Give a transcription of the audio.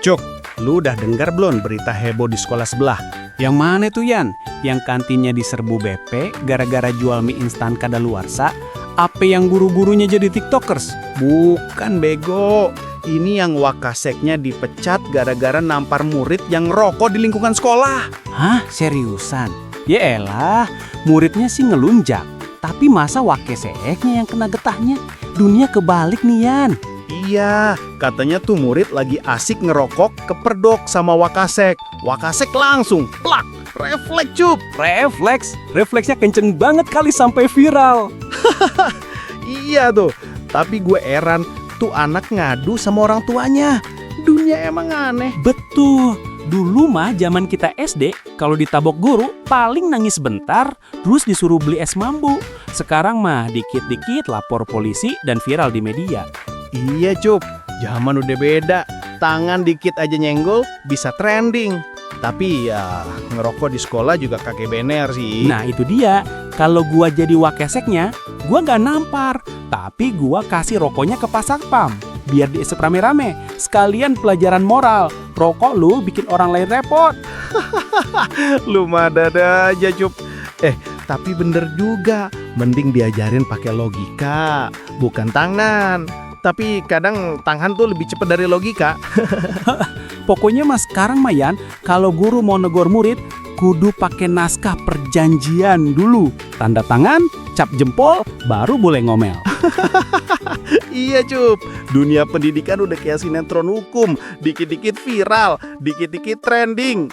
Cuk, lu udah dengar belum berita heboh di sekolah sebelah? Yang mana tuh Yan? Yang kantinnya diserbu BP gara-gara jual mie instan kadaluarsa? Apa yang guru-gurunya jadi tiktokers? Bukan bego. Ini yang wakaseknya dipecat gara-gara nampar murid yang rokok di lingkungan sekolah. Hah? Seriusan? Ya elah, muridnya sih ngelunjak. Tapi masa wakeseknya yang kena getahnya? Dunia kebalik nih Yan. Iya, katanya tuh murid lagi asik ngerokok keperdok sama wakasek. Wakasek langsung, plak, refleks cup. Refleksnya kenceng banget kali sampai viral. Iya tuh, tapi gue heran tuh anak ngadu sama orang tuanya. Dunia emang aneh. Betul. Dulu mah zaman kita SD, kalau ditabok guru paling nangis bentar, terus disuruh beli es mambu. Sekarang mah dikit-dikit lapor polisi dan viral di media. Iya cup, zaman udah beda. Tangan dikit aja nyenggol bisa trending. Tapi ya ngerokok di sekolah juga kakek bener sih. Nah itu dia, kalau gua jadi wakeseknya, gua nggak nampar, tapi gua kasih rokoknya ke Pak Satpam. Biar diisep rame-rame, sekalian pelajaran moral. Rokok lu bikin orang lain repot. Lu mah ada aja cup. Tapi bener juga, mending diajarin pakai logika, bukan tangan. Tapi kadang tangan tuh lebih cepat dari logika. Pokoknya mas sekarang Mayan, kalau guru mau negor murid, kudu pakai naskah perjanjian dulu. Tanda tangan, cap jempol, baru boleh ngomel. Iya cup, dunia pendidikan udah kayak sinetron hukum. Dikit-dikit viral, dikit-dikit trending.